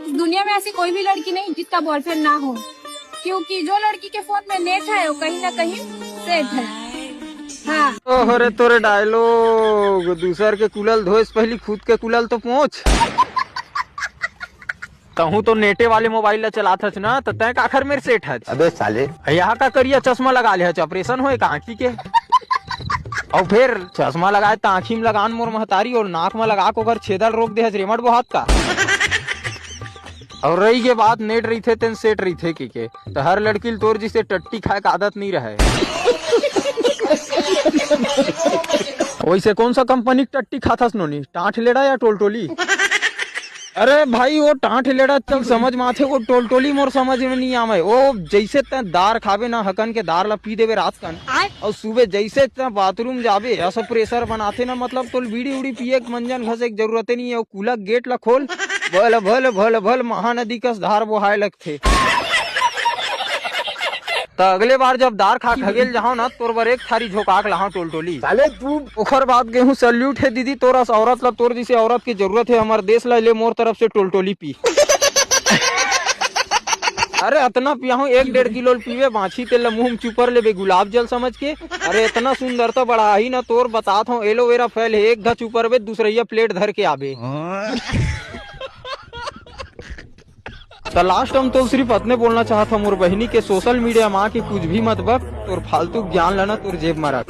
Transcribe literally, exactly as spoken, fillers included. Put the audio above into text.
दुनिया में ऐसी कोई भी लड़की नहीं जिसका बॉयफ्रेंड ना हो, क्योंकि जो लड़की के फोन में नेट है वो कहीं ना कहीं सेट है। हाँ। ओहो रे तोरे डायलॉग, दूसर के कुलल धोए से पहली खुद के कुलल तो पोंछ। तहूं तो नेटे वाले मोबाइल ला चलात हच ना, तो तैं काखर मेर सेट हच? अबे साले। यहाँ का करिया चश्मा लगा ले हच, ऑपरेशन होए का आँखी के? और फिर चश्मा लगाए त आँखी में लगान मोर महतारी और नाक में लगा के ओकर छेदल रोक दे हच, रेमट बोहात का? और रही के बात नेट रहिथे तेन सेट रहिथे की के, तो हर लड़की ल तोर जिसे टट्टी खाए का आदत नहीं रहे। वैसे कौन सा कंपनी के टट्टी खाथस नोनी, टाँठ लेड़ा या टोलटोली? अरे भाई, वो टाँठ लेड़ा चल समझ में आथे, वो टोलटोली मोर समझ में नहीं आवे। वो जैसे तैं दार खाबे ना, हकन के दार ला पी देबे रात कन, और सुबह जैसे तैं बाथरूम जाबे, ऐसा प्रेशर बनाथे ना, मतलब तोल बीड़ी उड़ी पिए के मंजन घसे के जरूरते नहीं है। वो कुलक गेट ला खोल, भल भल भल भल महानदी कस धार बोहाए लगथे। त अगले बार जब दार खा खगेल जाहो ना, तोर बर एक थारी झोकाक लाहो टोलटोली। साले तू ओखर बाद गेहूं सल्यूट है दीदी, तोर अस औरत ला, तोर जैसे औरत की जरूरत है हमर देश ला, ले मोर तरफ से टोलटोली पी। अरे अतना पियाहूं, एक डेढ़ किलो ल पीवे, बाछी तेल ला मुंह में चुपर लेबे गुलाब जल समझ के। अरे इतना सुंदर तो बढ़ा ही ना तोर, बतात हूं एलोवेरा फैल है, एक धा चुपरबे दूसरैया प्लेट धर के आबे। त लास्ट हम तो सिर्फ अतने बोलना चाहत हूं मोर बहिनी के, सोशल मीडिया में आके कुछ भी मत बक, तोर फालतू ज्ञान लाना तोर जेब में रख।